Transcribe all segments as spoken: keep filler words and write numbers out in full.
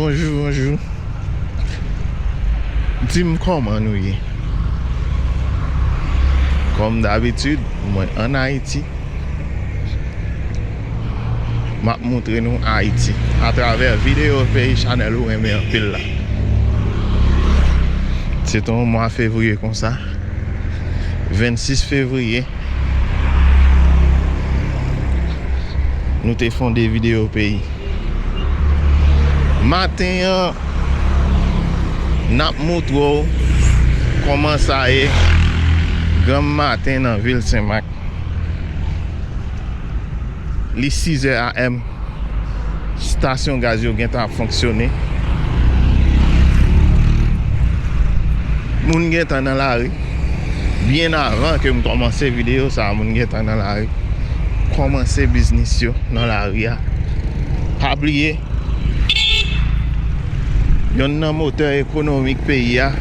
Bonjou, bonjou. Di m kòman nou ye? Kòm dabitid, mwen ann Ayiti. M ap moutre nou Ayiti atravè videyo peyi, chanèl ou renmen anpil la. Se te yon mwa fevriye konsa. Vennsis fevriye, nou te fè yon de videyo peyi. Maten an, n ap moutre w kòman sa ye granm maten nan vil Senmak. Li sizè a m, estasyon gaz yo gentan ap fonksyone. Moun gentan nan lari. Byen avan ke m kòmanse videyo sa a, moun gentan nan lari. Kòmanse biznis yo nan lari a. Pa bliye, yonn nan motè ekonomik peyi a,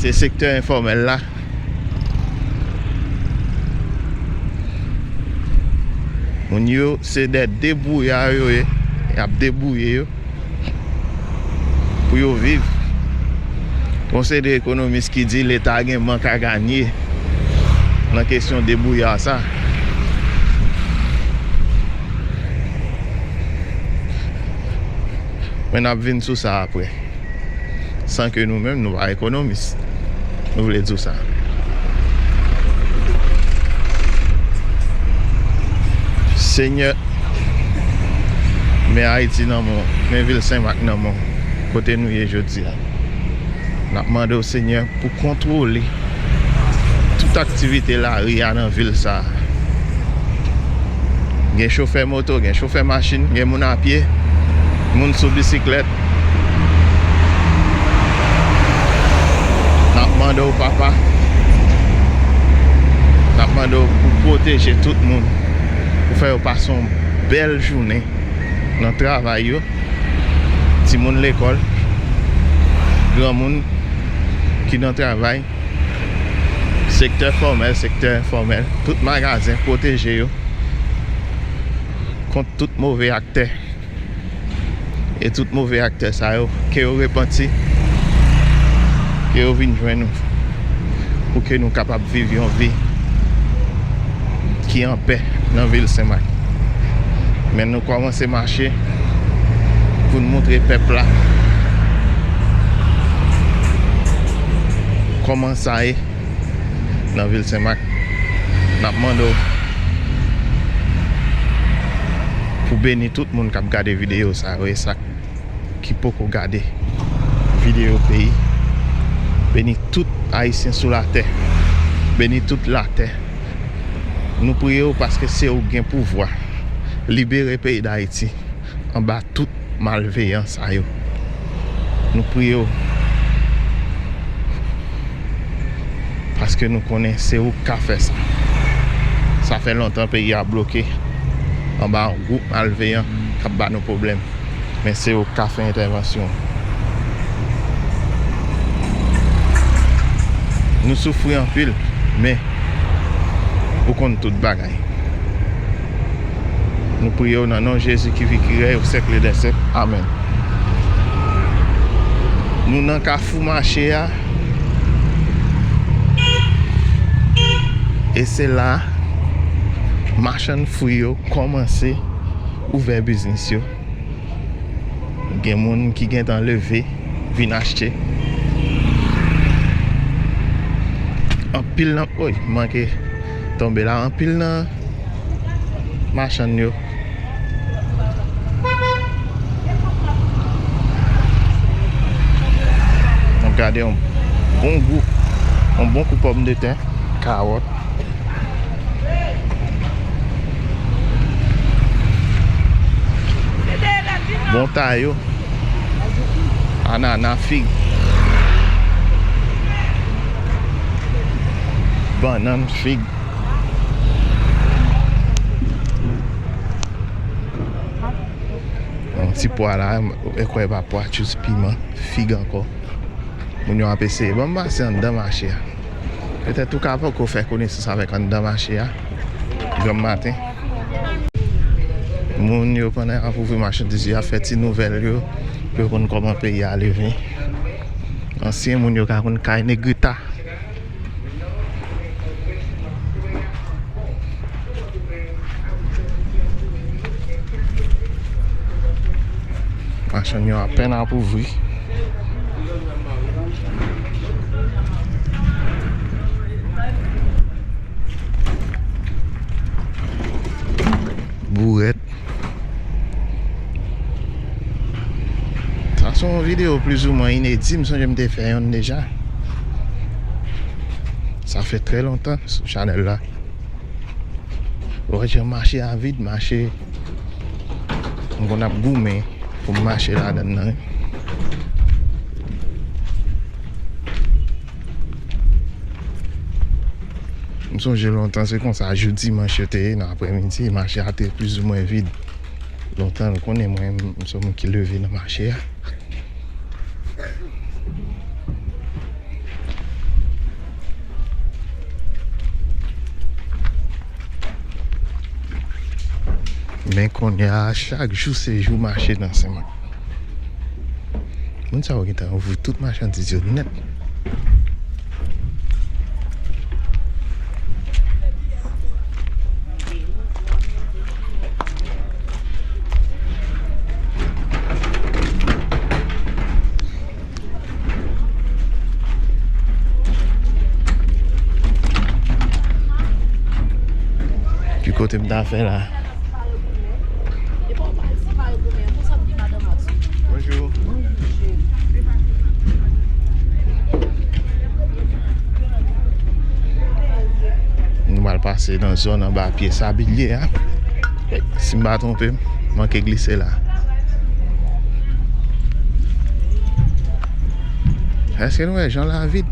se sektè enfòmèl la. Moun yo, se de debouya yo ye. Y ap debouye yo pou yo viv. Gon seri de ekonomis ki di Leta gen mank a ganye nan kesyon debouya sa. Men n ap vin sou sa apre. San ke nou menm, nou pa ekonomis. Nou vle di w sa. Senyè, men Ayiti nan men w, men vil Senmak nan men w, kote nou ye jodi a. N ap mande w, Senyè, pou kontwole tout aktivite lari a nan vil sa a. Gen chofè moto, gen chofè machin, gen moun a pye, moun sou bisiklèt. N ap mande w, Papa, n ap mande w pou pwoteje tout moun, pou fè yo pase yon bèl jounen nan travay yo, timoun lekòl, granmoun ki nan travay, sektè fòmèl, sektè enfòmèl, tout magazen, pwoteje yo kont tout move aktè. E tout move aktè sa yo, ke yo repanti, ke yo vin jwenn nou, pou ke nou kapab viv yon vi ki anpè nan vil Senmak. Men nou kòmanse mache pou n moutre pèp la kòman sa ye nan vil Senmak. N ap mande w pou beni tout moun k ap gade videyo sa yo e sa ki poko gade videyo peyi. Beni tout Ayisyen sou latè. Beni tout latè. Nou priye w paske se ou k gen pouvwa. Libere peyi Dayiti anba tout malveyan sa yo. Nou priye w paske nou konnen se ou k ka fè sa. Sa fè lontan peyi a bloke anba yon gwoup malveyan k ap ba nou pwoblèm. Men se ou k ka fè entèvansyon. Nou soufri anpil, men ou konn tout bagay. Nou priye w nan non Jezi ki viv, ki rèy au siècle des siècles. Amèn. Nou nan kafou mache a. E se la machann fwi yo kòmanse ouvè biznis yo. Gen moun ki gentan leve, vin achte. Anpil nan, oy, manke tonbe la. Anpil nan machann yo. N ap gade yon bon gwoup, yon bon kou pòmdetè, kawòt. Bon tayo, anana, fig, bannann, fig. Yon ti pwa la, e kwè pa pwa, tjous piman, fig ankò. Moun yo ap eseye. Ban m pase anndan mache a. Petèt ou ka poko fè konesans avèk anndan mache a. Granm maten. Moun yo, pandan y ap ouvri machandiz yo, y ap fè ti nouvèl yo, pou yo konn kòman peyi a leve. Ansyen moun yo ka konn kay Negrita. Machann yo apèn ap ouvri. Bourèt. Sa se yon videyo plizoumwen inedi, m sonje m te fè yonn deja. Sa fè trè lontan sou chanèl la. Ou wè jan mache a vid, mache. M konn ap goumen pou m mache ladan l nan, wi. M sonje lontan, se konsa, jou dimanch yo te ye, nan aprèmidi, mache a te plizoumwen vid. Lontan, nou konnen mwen, m se yon moun ki leve nan mache a. Men kounye a, chak jou se jou mache nan Senmak. Moun sa yo gentan ouvri tout machandiz yo nèt. Ki kote m ta fè la? Bonjou. Nou pral pase nan zòn anba pye sabilye a. Si m pa twonpe m, manke glise la. Èske nou wè jan la vid?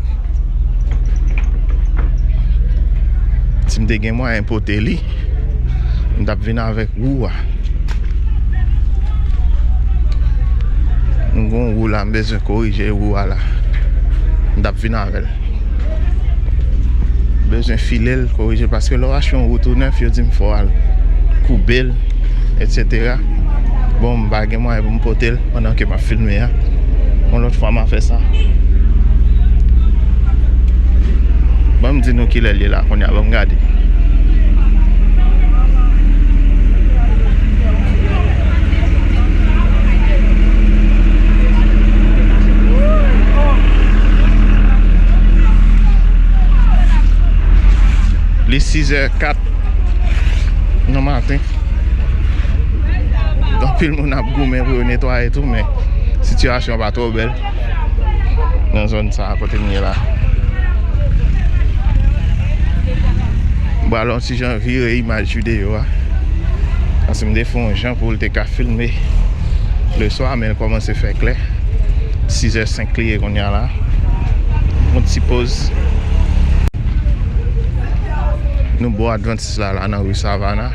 Si m te gen mwayen pote li, m t ap vin avèk wou a. M gon wou la, m bezwen korije wou a la. M t ap vin avè l. Bezwen file l, korije l, paske lè w achte yon wou tou nèf, yo di m fò w al koube l, etsetera. Bon, m pa gen mwayen pou m pote l pandan ke m ap filme a. Yon lòt fwa, m a fè sa. Ban m di nou kilè l ye la kounye a, ban m gade. Li sizè kat nan maten. Anpil moun ap goumen pou yo netwaye tou, men sitiyasyon pa twò bèl nan zòn sa a kote m ye la. M pral yon ti jan vire imaj videyo a. Paske m te fè yon jan pou l te ka filme leswa, men l kòmanse fè klè. Sizè senk li ye kounye a la. Yon ti poz. Nou bò Adventist la, la nan ri Savannah.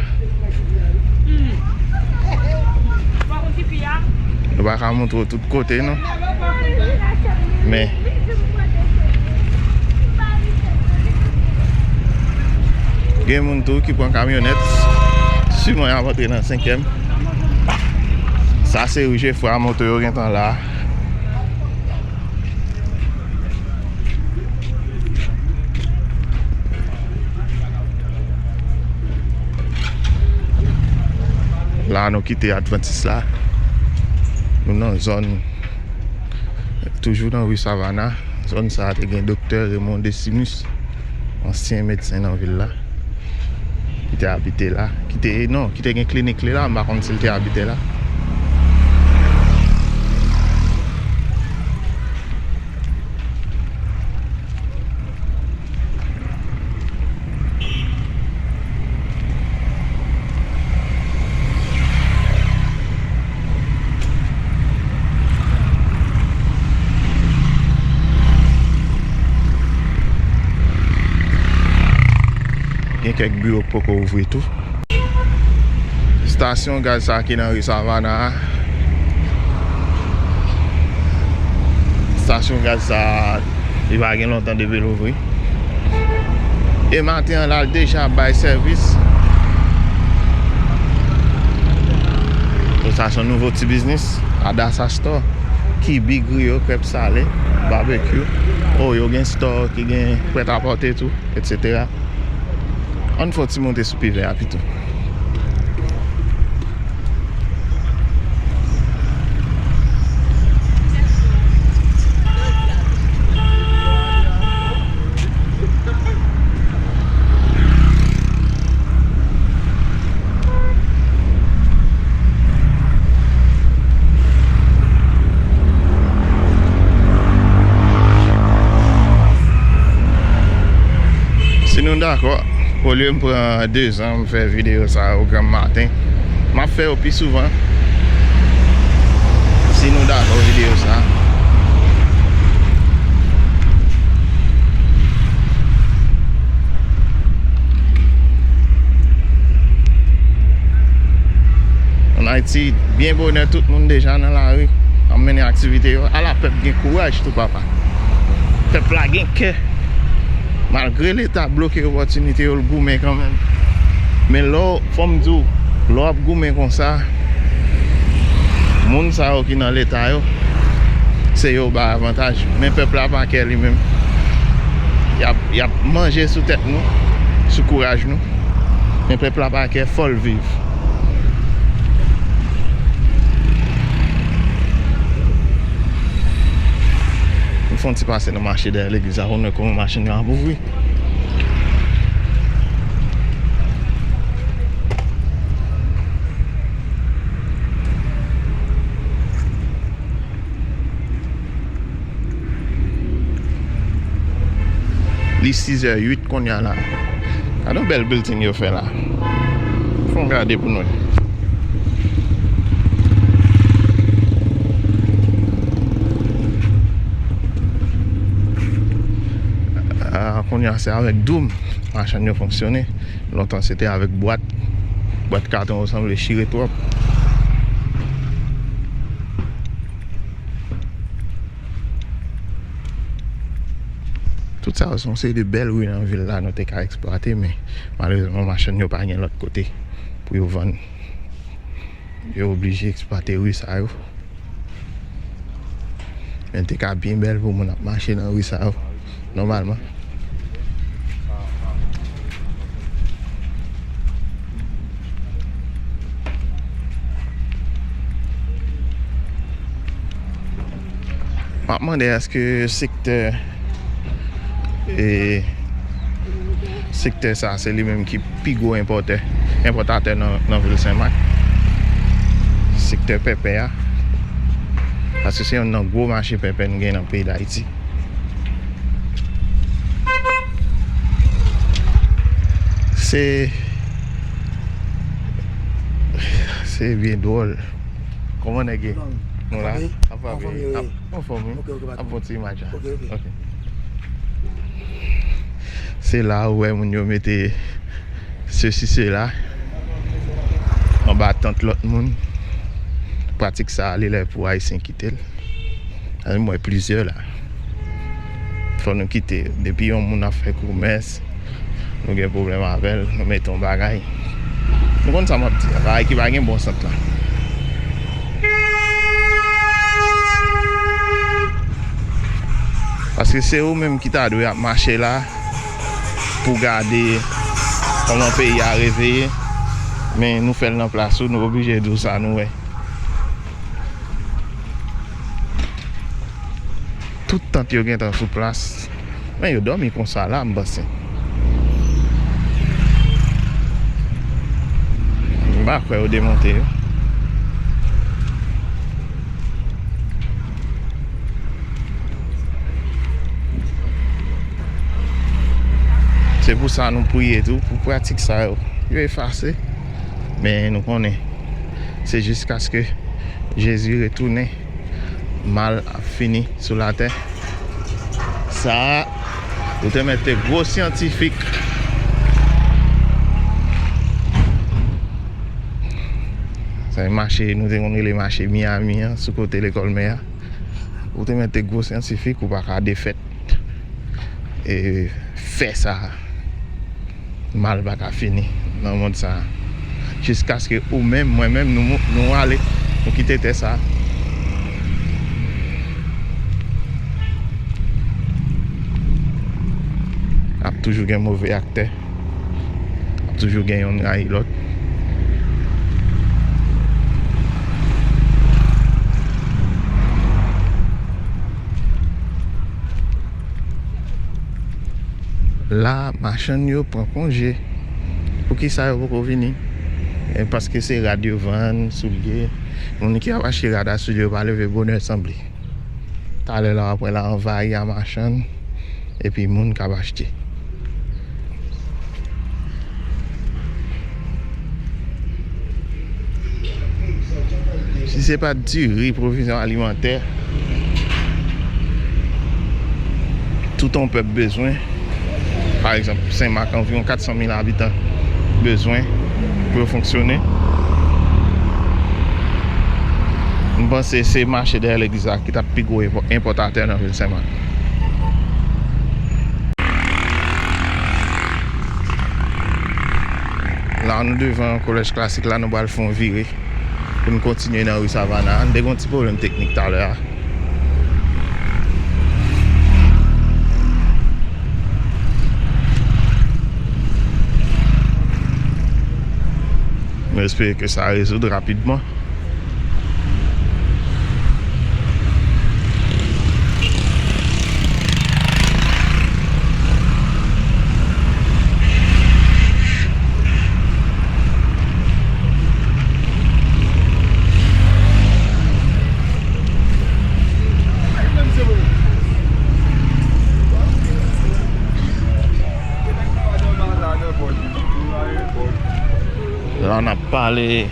Nou pa ka montre w tout kote, non. Men, gen moun tou ki pran kamyonèt. Siman y ap antre nan senkyèm. Sa se ri Jefra, moto yo gentan la. La nou kite Adventist la. Nou nan zòn, toujou nan ri Savannah. Zòn sa a te gen Doktè Raymond Decimus, ansyen medsen nan vil la, ki te abite la, ki te, non, ki te gen klinik li la, m pa konn si l te abite la. Gen kèk biwo k poko ouvri tou. Estasyon gaz sa ki nan ri Savannah a. Estasyon gaz sa, li pa gen lontan depi l ouvri. E maten an la, l deja bay sèvis. Sa se yon nouvo ti biznis, Adasa Store. Kibi, griyo, krèp sale, babekyou. O, yo gen store ki gen prèt a pòte tou, etsetera. Ann fè yon ti monte sou pi vè a pito. Si nou dakò, olye m pran dezan m fè videyo sa yo granm maten, m ap fè yo pi souvan. Si nou dakò videyo sa. Ann Ayiti, byen bonè, tout moun deja nan lari, ap mennen aktivite yo. Ala pèp gen kouraj tou, papa. Pèp la gen kè. Malgre Leta bloke opòtinite yo, l goumen kanmenm. Men lè w, fò m di w, lè w ap goumen konsa, moun sa yo ki nan Leta yo, se yo w bay avantaj. Men pèp la pa kè li menm. Y ap, y ap manje sou tèt nou, sou kouraj nou. Men pèp la pa kè, fò l viv. Nou fè yon ti pase nan mache dèyè legliz la pou n wè kòman machin yo ap ouvri. Li sizè uit kounye a la. Gade yon bèl building yo fè la. Fò n gade pou n wè. Ah, kounye a se avèk doum machann yo fonksyone. Lontan se te avèk bwat. Bwat katon yo sanble chire twòp. Tout sa yo se yon seri de bèl ri nan vil la nou te ka eksplwate, men malerezman machann yo pa gen lòt kote pou yo vann. Yo oblije eksplwate ri sa yo. Men te ka byen bèl pou moun ap mache nan ri sa yo, nòmalman. M ap mande, èske sektè, e, sektè sa, se li menm ki pi gwo enpòtè, enpòtatè nan, nan vil Senmak? Sektè pèpè a. Paske se youn nan gwo mache pèpè nou gen nan peyi Dayiti. Se, se byen dwòl. Kòman nèg ye? Nou la? Ap papye, ap anfòm, wi. Ap fè yon ti imaj la. Ok. Se la ou wè moun yo mete sesi sela anba tant lòt moun. Pratik sa a, li lè pou Ayisyen kite l. Mwen plizyè la. Fò nou kite. Depi yon moun ap fè komès, nou gen pwoblèm avè l, nou mete yon bagay. Nou konn sa m ap di a, bagay ki pa gen bon sant la. Paske se ou menm ki ta dwe ap mache la pou gade kòman peyi a reveye, men nou fè l nan plas ou, nou oblije di w sa nou wè. Tout tant yo gentan sou plas. Men yo dòmi konsa la, m panse. M pa kwè yo demonte yo. Se pou sa nou priye tou, pou pratik sa yo, yo efase. Men nou konnen, se jiskaske Jezi retounen, mal ap fini sou latè. Sa a, ou te mèt te gwo syantifik. Sa e mache, nou te konn rele mache Miami an, sou kote lekòl mè a. Ou te mèt te gwo syantifik, ou pa ka defèt, e, fè sa a. Mal pa ka fini nan mond sa a. Jiskaske ou menm, mwen menm, nou, nou ale Nou kite tè sa. Ap toujou gen move aktè. Ap toujou gen yonn rayi lòt. La, machann yo pran konje. Poukisa yo poko vini? E paske se rad yo vann, soulye. Moun ki ap achte rad a soulye yo pa leve bonè sanble. Talè la w ap wè la anvayi a machann, epi moun k ap achte. Si se pa t diri, pwovizyon alimantè, tout yon pèp bezwen, pa egzanp, Senmak, anviwon kat san mil abitan bezwen pou yo fonksyone. M panse se mache dèyè legliz la ki t ap pi gwo enpò-, enpòtatè nan vil Senmak. La, nou devan kolèj klasik la, nou pral fè yon vire pou n kontinye nan ri Savannah. N te gen yon ti pwoblèm teknik talè a. Nou espere ke sa rezoud rapidman. La, n ap pale,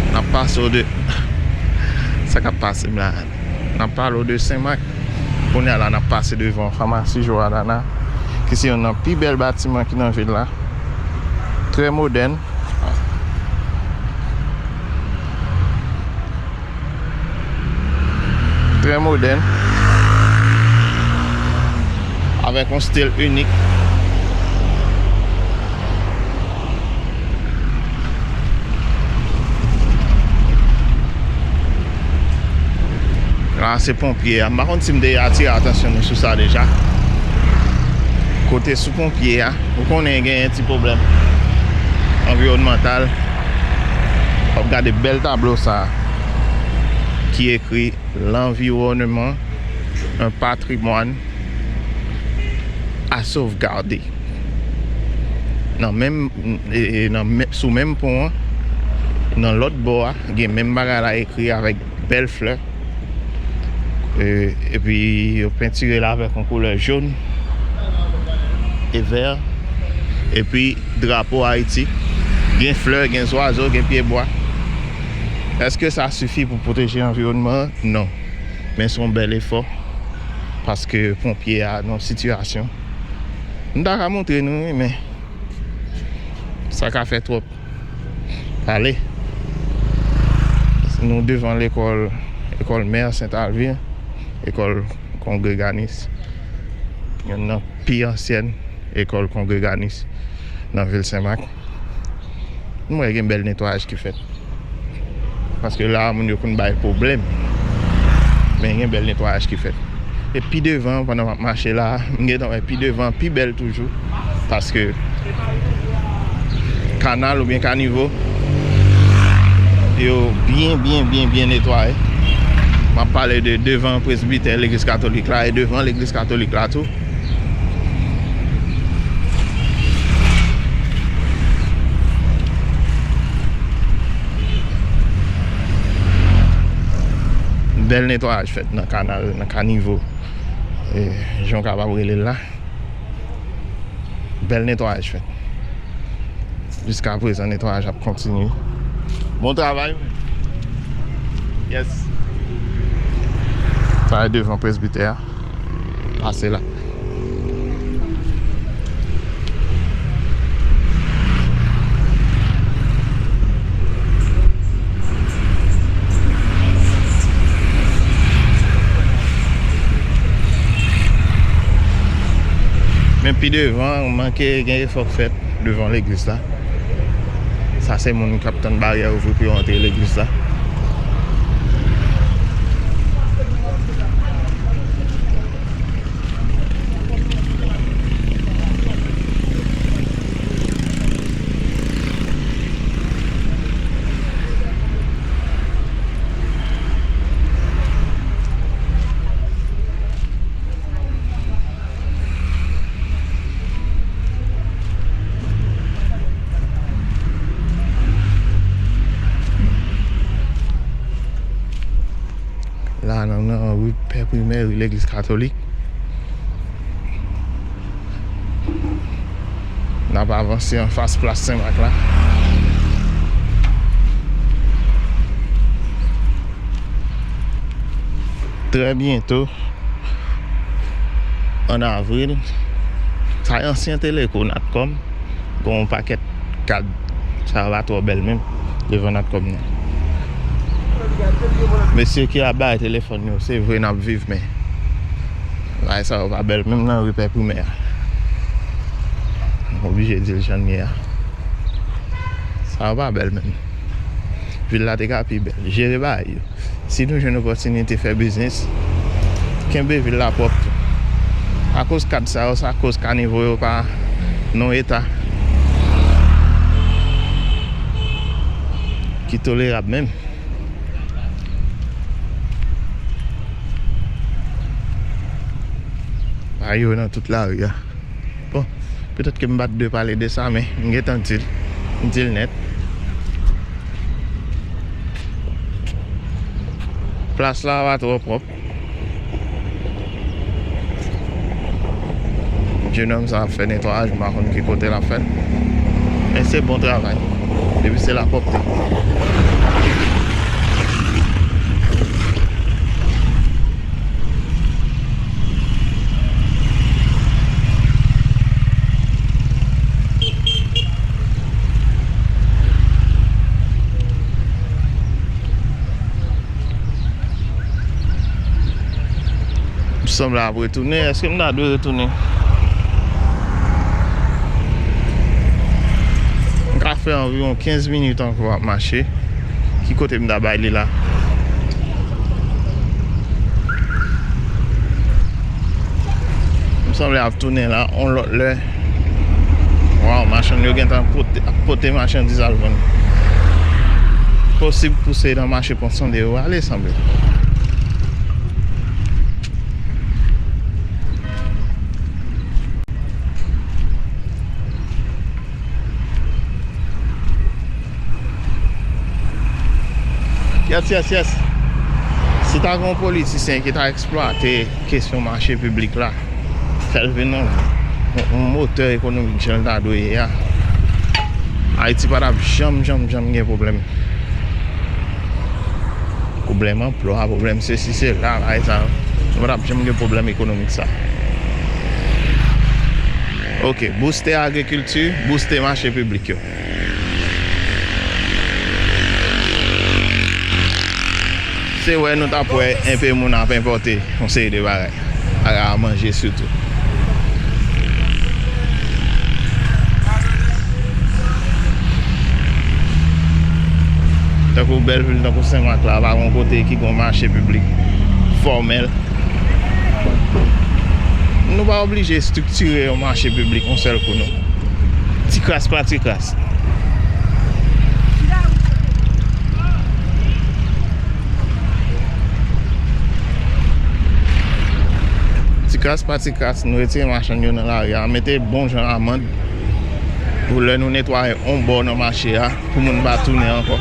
n ap pase w de, sa k ap pase m la? N ap pale w de Senmak. Kounye a la, n ap pase devan famasi Joanana, ki se youn nan pi bèl batiman ki nan vil la. Trè modèn. Trè modèn. Avèk yon stil inik. La, se ponpye a. M pa konn si m te atire atansyon nou sou sa deja. Kote sou ponpye a, ou konnen genyen ti pwoblèm anviwònmantal. W ap gade bèl tablo sa a ki ekri: L'environnement, un patrimoine à sauvegarder. Nan menm, e, e, nan men-, sou menm pon an, nan lòt bò a, gen menm bagay la ekri avèk bèl flè. E, epi yo pentire l avèk yon koulè jòn e vè. Epi drapo Ayiti. Gen flè, gen zwazo, gen pyebwa. Èske sa sifi pou pwoteje anviwònman an? Non. Men se yon bèl efò. Paske ponpye a nan sitiyasyon. M ta ka montre nou, wi, men sa ka fè twòp pale. Nou devan lekòl, lekòl mè Sent Alvin, lekòl kongreganis. Youn nan pi ansyèn lekòl kongreganis nan vil Senmak. M wè gen bèl netwayaj ki fèt. Paske la, moun yo konn bay pwoblèm. Men gen bèl netwayaj ki fèt. E pi devan, pandan m ap mache la, m gentan wè pi devan, pi bèl toujou. Paske kanal oubyen kanivo, yo byen, byen, byen, byen netwaye. M ap pale de devan presbitè legliz katolik la e devan legliz katolik la tou. Bèl netwayaj fèt nan kanal, nan kanivo. E, jan w kapab rele l la. Bèl netwayaj fèt. Jiskaprezan, netwayaj ap kontinye. Bon travay. Yes. Sa e devan presbitè a. Pase la. Men pi devan, manke gen efò k fèt devan legliz la. Sa se moun k ap tann baryè ouvri pou yo antre legliz la. La, nan, nan ri Pè Primè, ri Legliz Katolik. N ap avanse anfas plas Sen Mak la. Trè byento, ann avril, sa e ansyen Teleco Natcom. Gen yon pakèt kad, sa yo pa twò bèl menm, devan Natcom nan. Mesye ki ap bay telefòn yo, se vre n ap viv, men bagay sa yo pa bèl menm nan ri Pè Primè a. M oblije di l jan l ye a. Sa yo pa bèl menm. Vil la te ka pi bèl. Jere bagay yo. Si nou jwenn opòtinite fè biznis, kenbe vil la pwòp tou. Akoz kad sa yo, sa koz kanivo yo pa nan yon eta ki tolerab menm. Bagay yo nan tout lari a. Bon, petèt ke m pa t dwe pale de sa, men m gentan di l. M di l nèt. Plas la pa twò pwòp. Jenòm sa ap fè netwayaj, m pa konn ki kote l ap fè l. Men se bon travay. Depi se lapwòpte. M sanble ap retounen. Èske m ta dwe retounen? M ka fè anviwon kenz minit ankò ap mache. Ki kote m ta bay li la? M sanble ap tounen la yon lòt lè. Waw, machann yo gentan pote, ap pote machandiz al vann. Posib pou se nan mache Pon Sandero ale, sanble. Yes, yes, yes. Si ta gen yon politisyen ki ta eksplwate kesyon mache piblik la, fè l vin yon, yon, yon motè ekonomik jan l ta dwe ye a, Ayiti pa t ap janm, janm, janm gen pwoblèm. Pwoblèm anplwa, pwoblèm sesi, sela, bagay sa yo. Nou pa t ap janm gen pwoblèm ekonomik sa. Ok, booste agrikilti, booste mache piblik yo. Se wè nou t ap wè enpe moun ap enpòte yon seri de bagay. Bagay a manje sitou. Tankou bèl vil, tankou Sen Mak la, pa gon kote ki gon mache piblik fòmèl. Nou pa oblije estriktire yon mache piblik yon sèl kou, non. Ti kras pa ti kras. Ti kras pa ti kras, nou retire machann yo nan lari a, mete bon jan amann pou lè nou netwaye yon bò nan mache a, pou moun pa tounen ankò.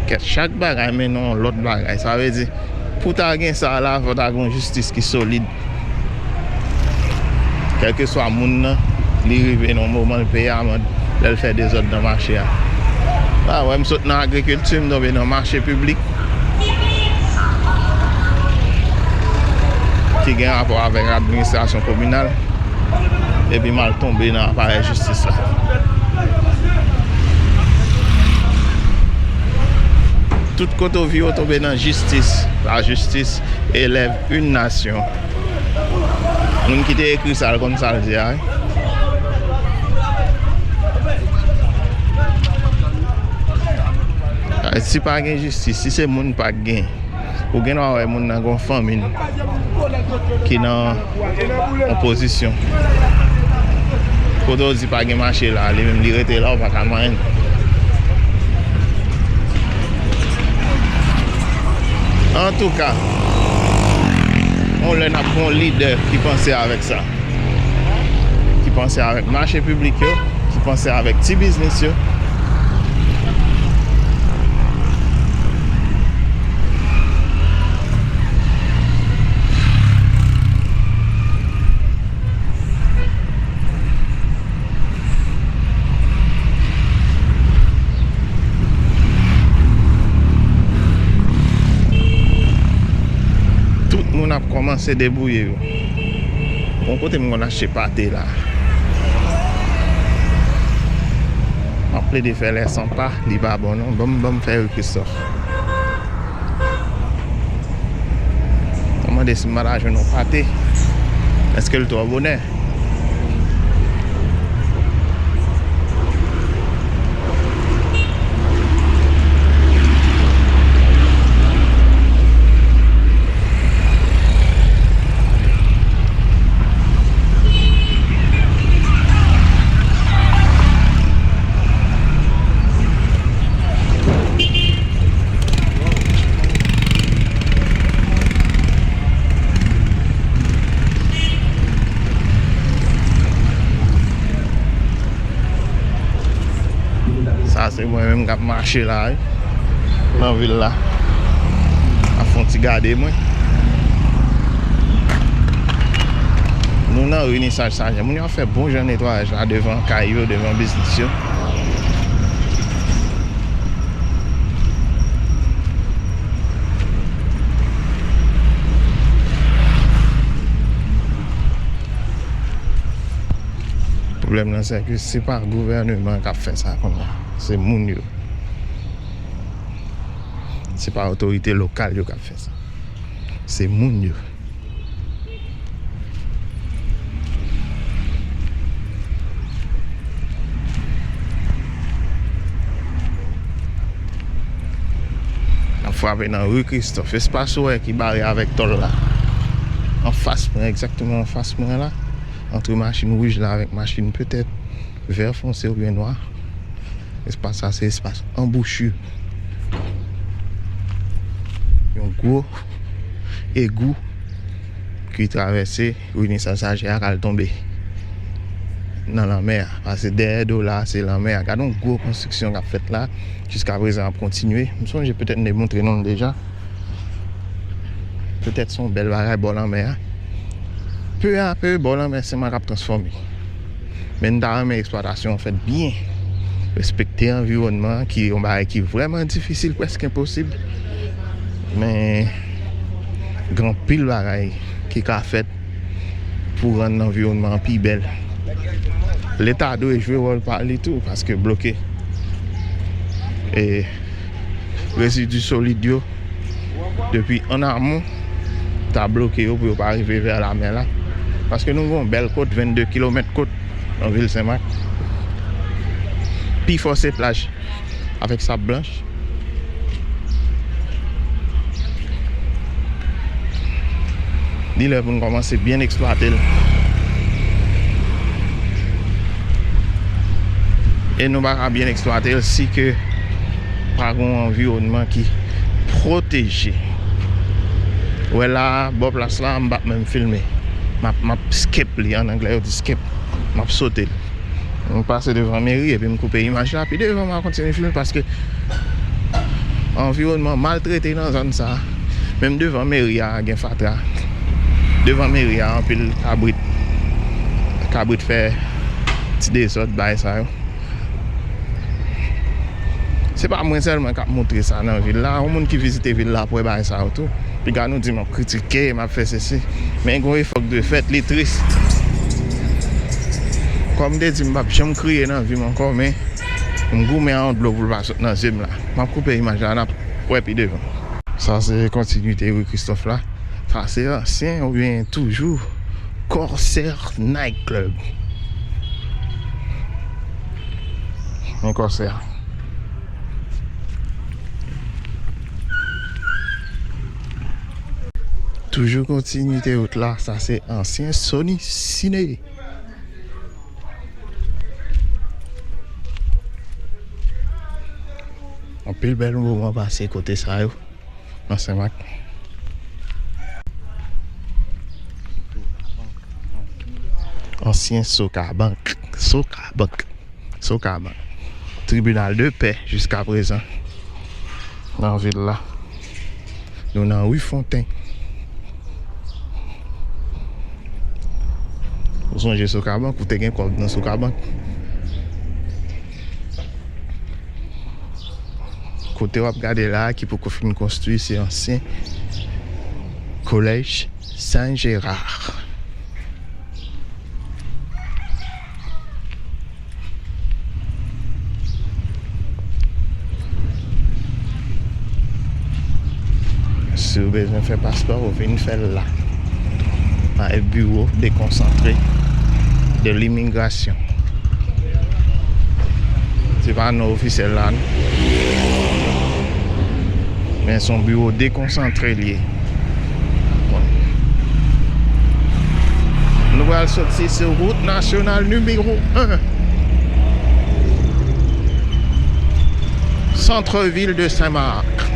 Kèt, chak bagay mennen yon lòt bagay. Sa vle di, pou ta gen sa la, fò ta gen yon jistis ki solid. Kèlkeswa moun nan, li rive nan yon moman l peye amann lè l fè dezòd nan mache a. A, wè, m sot nan agrikilti, m tonbe nan mache piblik ki gen rapò avèk administrasyon kominal, epi m al tonbe nan aparèy jistis la. Tout kote w vire, w tonbe nan jistis. La justice élève une nation. Moun ki te ekri sa, l konn sa l di a, wi. Si pa gen jistis, si se moun pa gen, ou gen dwa wè moun nan gen yon fanmi l ki nan yon pozisyon. Kote w di pa gen mache la, li menm li rete la, ou pa ka manyen l. Antouka, yon lè n ap gen yon lidè ki panse avèk sa, ki panse avèk mache piblik yo, ki panse avèk ti biznis yo. Tout moun ap kòmanse debouye yo. Bon, kote m konn achte pate la? M ap plede fè lè san pa, li pa bon non. Ban m, ban m fè Ri Kristòf. Mwen mande si m pa ta jwenn yon pate. Èske l twò bonè? Sa se mwen menm k ap mache la, wi, nan vil la. Ap fè yon ti gade mwen. Nou nan ri Nisaj Sajen. Moun yo ap fè bon jan netwayaj la devan kay yo, devan biznis yo. Pwoblèm nan, se ke se pa gouvèneman k ap fè sa konsa. Se moun yo. Se pa otorite lokal yo k ap fè sa. Se moun yo. N ap frape nan ri Kristòf. Espas ou wè ki bare avèk tòl la. Anfas mwen, egzakteman anfas mwen la. Ant machin wouj la avèk machin petèt vè fonse oubyen nwa. Espas sa se espas anbouchi yon gwo egou ki travèse ri Nisaj Sajen a k al tonbe nan lanmè a. Paske dèyè do la, se lanmè a. Gade yon gwo konstriksyon k ap fèt la. Jiskaprezan, ap kontinye. M sonje petèt m te montre nou l deja. Petèt se yon bèl bagay bò lanmè a. Pe a pe, bò lanmè Senmak ap transfòme. Men n ta renmen eksplwatasyon an fèt byen. Respekte anviwònman an, ki yon bagay ki vrèman difisil, prèske enposib. Men gen anpil bagay ki ka fèt pou rann anviwònman an pi bèl. Leta dwe jwe wòl pa li tou, paske bloke e rezidi solid yo depi an amon, ta bloke yo pou yo pa rive vè lamè la. Paske nou gen yon bèl kot, vennde kilomèt kot nan vil Senmak. Pifò se plaj avèk sab blanch. Li lè pou n kòmanse byen eksplwate l. E nou pa ka byen eksplwate l si ke pa gen yon anviwònman ki pwoteje. Wè la, bò plas la, m p ap menm filme. M ap, m ap skip li, an anglè yo di skip. M ap sote l. M pase devan meri epi m koupe imaj la, pi devan m a kontinye filme paske anviwònman maltrete nan zòn sa. Menm devan meri a gen fatra. Devan meri a anpil kabrit. Kabrit fè ti dezòd, bagay sa yo. Se pa mwen sèlman k ap montre sa nan vil la. Yon moun ki vizite vil la ap wè bagay sa yo tou. Piga nou di m ap kritike, m ap fè sesi. Men gen yon efò k dwe fèt, li tris. Kòm m te di, m p ap janm kriye nan vi m ankò, men m goumen a yon dlo pou l pa sot nan zye m la. M ap koupe imaj la, n ap wè pi devan. Sa se kontinite ri Kristòf la. Sa se ansyen oubyen toujou Corsair Night Club. Men Corsair. Toujou kontinite wout la, sa se ansyen Sony Ciné. Anpil bèl moman pase kote sa yo, nan Senmak. Ansyen Sokabank. Sokabank. Sokabank. Tribinal de pè jiska prezan nan vil la. Nou nan ri Fonten. Ou sonje Sokabank, ou te gen kòb nan Sokabank. Kote w ap gade la a ki poko fin konstwi, se ansyen kolèj Sen Jera. Si w bezwen fè paspò, ou vin fè l la. Nan biwo dekonsantre de limigrasyon. Se pa non ofisyèl la, non. Men se yon biwo dekonsantre l ye. Nou pral soti sou wout nasyonal nimewo en. Centre-ville de Saint-Marc.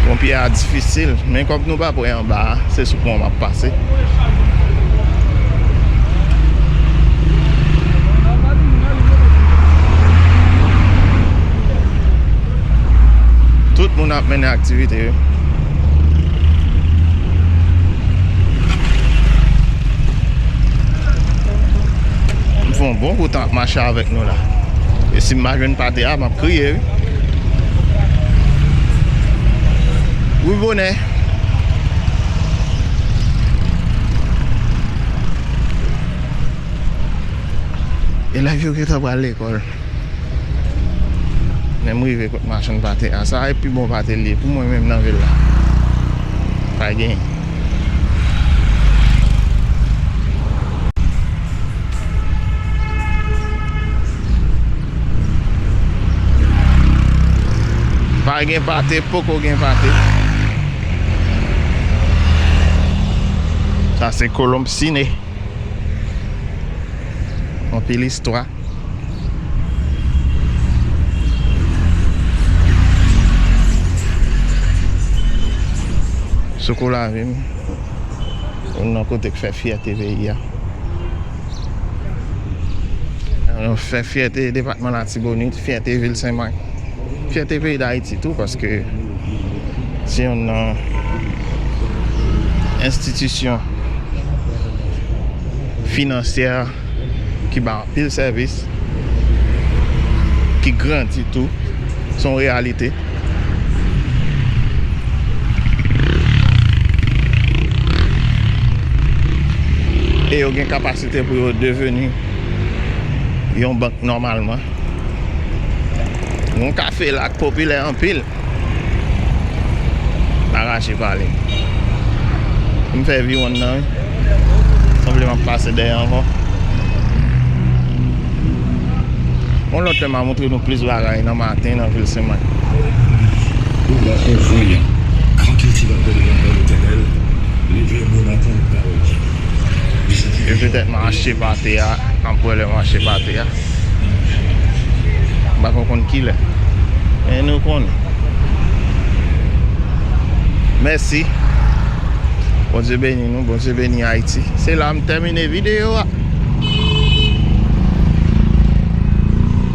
Ponpye a difisil, men kòm nou pa prè anba a, se sou pon m ap pase. Tout moun ap mennen aktivite yo. M fè yon bon bout tan ap mache avèk nou la. E si m pa jwenn pate a, m ap kriye, wi. Wi, bonè. Elèv yo gentan pral lekòl. Men m rive kot machann pate a. Sa a e pi bon pate l ye pou mwen menm nan vil la. Pa gen. Pa gen pate, poko gen pate. Sa se Kolonb Sine. Anpil istwa. Sou kou lavi m, youn nan kote k fè fyète peyi a. Fè fyète depatman Latibonit, fyète vil Senmak, fyète peyi Dayiti tou, paske se youn nan enstitisyon finansyè ki bay anpil sèvis, ki grandi tou. Se yon reyalite. E yo gen kapasite pou yo deveni yon bank nòmalman. Yon kafe la k popilè anpil. Arache pale. M fè viwonn nan, wi. Sanble m ap pase dèyè ankò. Yon lòt lè m a montre nou plis bagay nan maten nan vil Senmak. Pou la fè voyan, gran kiltivatè devan kò Letènèl, leve yon bon maten ak pawòl. E petèt m a achte pate a, n ap wè lè m achte pate a. M pa konn kilè. Men nou konnen. Mèsi. Bondye beni nou, Bondye beni Ayiti. Se la m tèmine videyo a.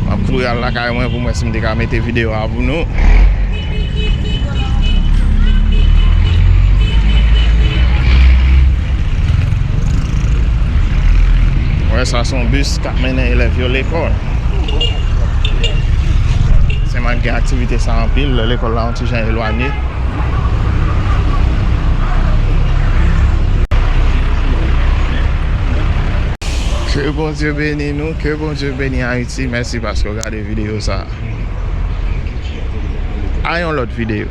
M ap kouri al lakay mwen pou m wè si m te ka mete videyo a pou nou. Wè, sa se yon bis k ap mennen elèv yo lekòl. Senmak gen aktivite sa anpil, lè lekòl la yon ti jan elwanye. Ke Bondye beni nou, ke Bondye beni Ayiti. Mèsi paske w gade videyo sa a. A yon lòt videyo.